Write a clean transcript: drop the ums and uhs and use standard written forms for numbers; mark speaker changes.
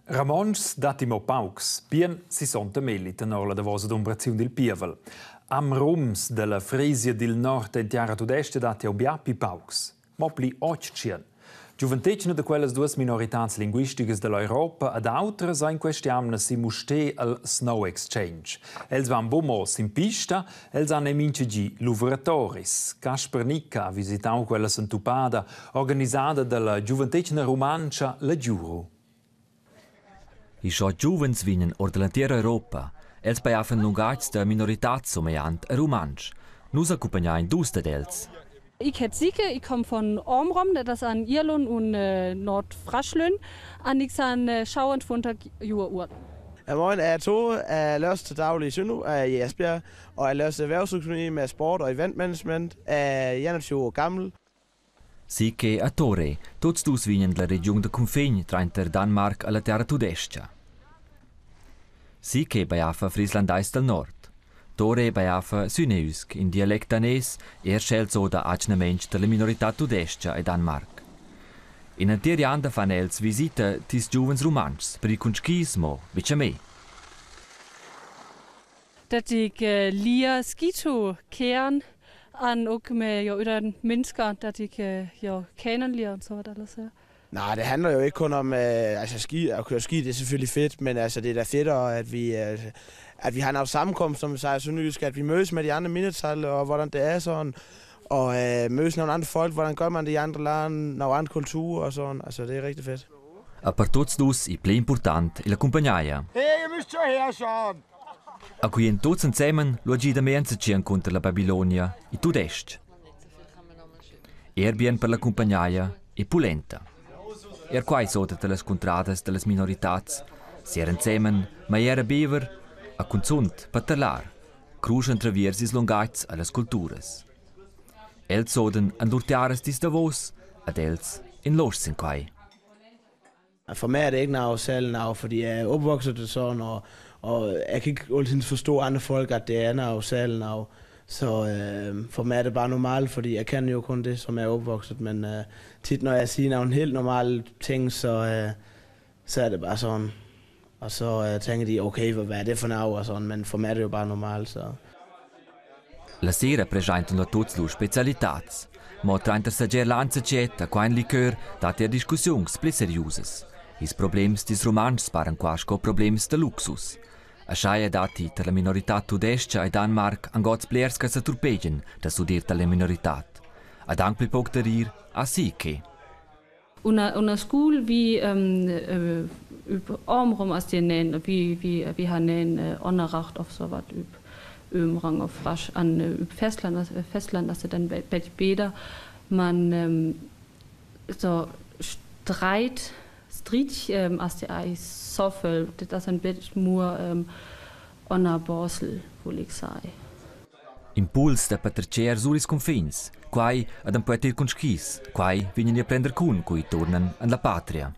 Speaker 1: Romontschs datti mo paucs, bien sissontamelli tenor la davosa dumbraziun dil pievel. Amrums dalla Frisia dil nord en tiara tudestga datti aunc bia pli paucs, mo pli otg Giuventetgna da quellas duas minoritads linguisticas dall'Europa ed autras ein quest'jamna si Mustér al Snow Exchange. Els van buc mo sin pista, els han mintga gi luvratoris. Casper Nicca ha visitau quella sentupada organisada dalla giuventetgna rumantscha La Giuru.
Speaker 2: I scho giuvens vegnan or dall'entira Europa. Els pajavan lungatgs da minoritads sumegliant e rumantsch. Nus accumpagnain dus dad els.
Speaker 3: Ik het Sieke, ik kom von Ormrom, dat is an Ierlund und Nordfraschlön, an ik san 27 Joer oud.
Speaker 4: Morgen er Tore, er lærer til daglig i Sønderborg, er i Esbjerg, og er lærer erhvervsøkonomi med sport og event management, er 21 år gammel.
Speaker 2: Siche a Tore, tuts dus vegnan dalla regiun da cunfin tranter Danmark e la Terra tudestga. Siche baiafa frislandais dal nord. Tore baiafa süneüsk, in dialect danés, er sch'el s'oda atgnamain tar la minoritad tudestga e Danmark. In entir janda fan els visita tis giuvens rumantschs per ir cun skis, mo betg a me.
Speaker 3: Dat ik lier skito kæren an ook med jo ytterligere mennesker, dat ik jo kanonlier og så hvad der ellers er.
Speaker 4: Nej, det handler jo ikke kun om altså ski, at køre ski, det er selvfølgelig fedt, men altså, det er da fedt, at vi har en sammenkomst, som vi siger sønderjysk, at vi mødes med de andre mindretal, og hvordan det er sådan, og mødes nogle andre folk, hvordan gør man det i andre lande, nogle andre kulturer og sådan, altså det er rigtig fedt.
Speaker 2: E per tuts dus il pli impurtant è la cumpagneia.
Speaker 5: Hey, ihr müsst schon herschauen!
Speaker 2: A cui en tuts ensemen lu gida me enzatgi encunter la Babilonia e tudestg. Er bien per la cumpagneia e pulenta. Er quai s'oda dallas cuntradas dallas minoritads, ser ensemen, ma era bever, a cunzunt paterlar, cruschan traviers ils lungatgs allas culturas. Els s'odan en lur tiaras dis davos, ad els in losch sin quai.
Speaker 4: For mig er det ikke noget selv noget, fordi jeg er opvokset det sådan, og jeg kan ikke altid forstå andre folk, at det er noget selv noget. Så for mig er det bare normalt, fordi jeg kan jo kun det, som jeg er opvokset, men tit når jeg siger nogle helt normale ting, så er det bare sådan. Og så tænker de, okay, hvad er det for noget, og sådan, men for mig er det jo bare normalt, så.
Speaker 2: La sera preschaintan la tuts lur specialitats. Mo tranter sager l'anzacet a qua in likör dat er discussiuns pli seriusas. Ils problems dils Rumantschs paran qua sco problems da luxus. Aschia datti tar la minoritad tudestga e Danmark anc oz blers che sa turpegian da s'udir tar la minoritad. Ad anc pli pauc da rir a si che.
Speaker 3: Under skole vi üb Ormrum as dir nähen vi vi har nähen onderracht of så wat üb Ömrang of Frasch an üb Festland Festland as dann beder man så Streit strid as det ei soffel det as en bit mur under Borsel vil ik sei.
Speaker 2: Impuls da patertger sur ils cunfins, quai ad empoetir cun skis, quai vegnan a prender cun cui turnan en la patria.